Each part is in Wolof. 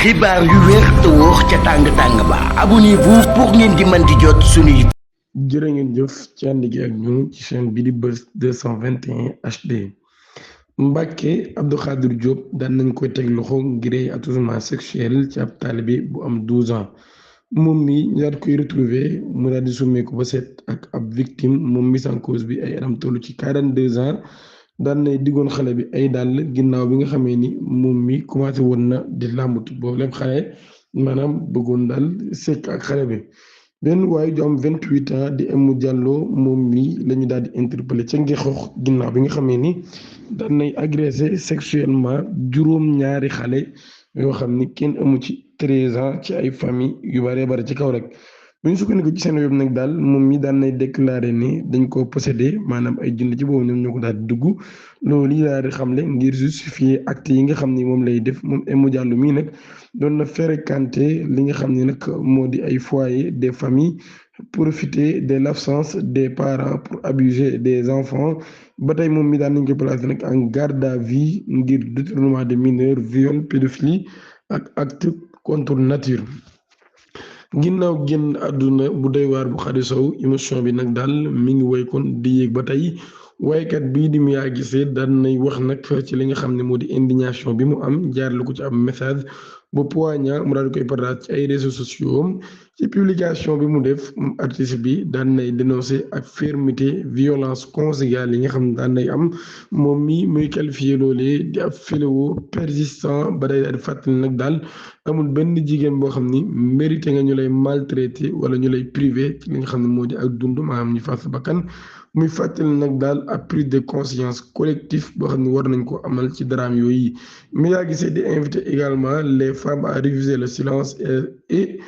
xibaar yu wér te wóor ca tàng-tàng ba abonnez-vous pour ngeen di mën di jot suñuy jërë ngeen jëf ci ànd gi ak ñun ci chaîne bi di Buzz 221 HD. Mbacke Abdou Khadir Diop daan nañ koy teg loxo ngir ay attouchement sexuel ci ab taalibe bu am 12 ans moom mi ñu daal koy retrouver mu daal di summeeku ba set ak ab victime moom mise en cause bi ay atam toll ci 42 ans daan nay diggoon xale bi ay dàll ginnaaw bi nga xamee ni moom mi commencé woon na di làmbatu boobu lépp xale maanaam bëggoon daal sekk ak xale bi. benn waaye ju am 28 ans di Emu Diallo moom mi la ñu daal di interpellé ca Ngexox ginnaaw bi nga xamee ni daan nay agressé sexuellement juróom-ñaari xale yoo xam ni kenn amu ci 13 ans ci ay famille yu bëree bëri ci kaw rek. bu ñu sukkandiku ci seen web nag daal moom mi daan nay déclaré ni dañ koo possédé maanaam ay junne ci boobu ñoom ñoo ko daal di dugg loolu yi daal di xamle ngir justifier acte yi nga xam ni moom lay def moom Emu Diallo mii nag doon na fréquenté li nga xam ne nag moo di ay foyer des familles profiter de l'absence des parents pour abuser des enfants ba tey moom mi daan nañ ko placé nag en garde à vue ngir détournement de mineurs viol pédophilie ak acte contre nature. ginnaaw génn àdduna bu doy waar bu Khady Sow émission bi nag daal mi ngi woy kon di yéeg ba tey waykat bii di Mia Guissé daan nay wax nag ci li nga xam ne moo di indignation bi mu am jaarale ko ci ab message bu poignant mu daal di koy partage ci ay réseaux sociaux am ci publication bi mu def artiste bi daan nay dénoncer ak fermeté violence conjugale yi nga xam ne daan nay am moom mi muy qualifié loolee di ab fléau persistant ba day daal di fàttali nag daal amul benn jigéen boo xam ni mérité nga ñu lay maltraité wala ñu lay privé ci li nga xam ne moo di ak dund maanaam ñu faat sa bakkan muy fàttali nag daal ab prise de conscience collective boo xam ne war nañ ko amal ci drame yooyu Mia Guissé di invité également les femmes à refuser le silence et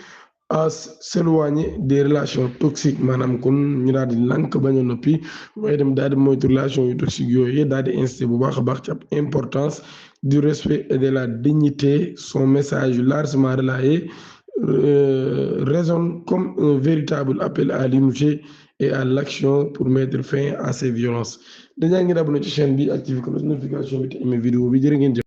à s'éloigner des relations toxiques maanaam kon ñu daal di lànk bañ a noppi waaye dem daal di moytu relation yu toxiques yooyu daal di insisté bu baax a baax ci ab importance du respect et de la dignité. Son message largement relayé résonne comme un véritable appel à l'unité et à l'action pour mettre fin à ces violences dañaa ngi abonné ci chaîne bi activé ko notification bi te aimé vidéo bi jërë ngeen jëf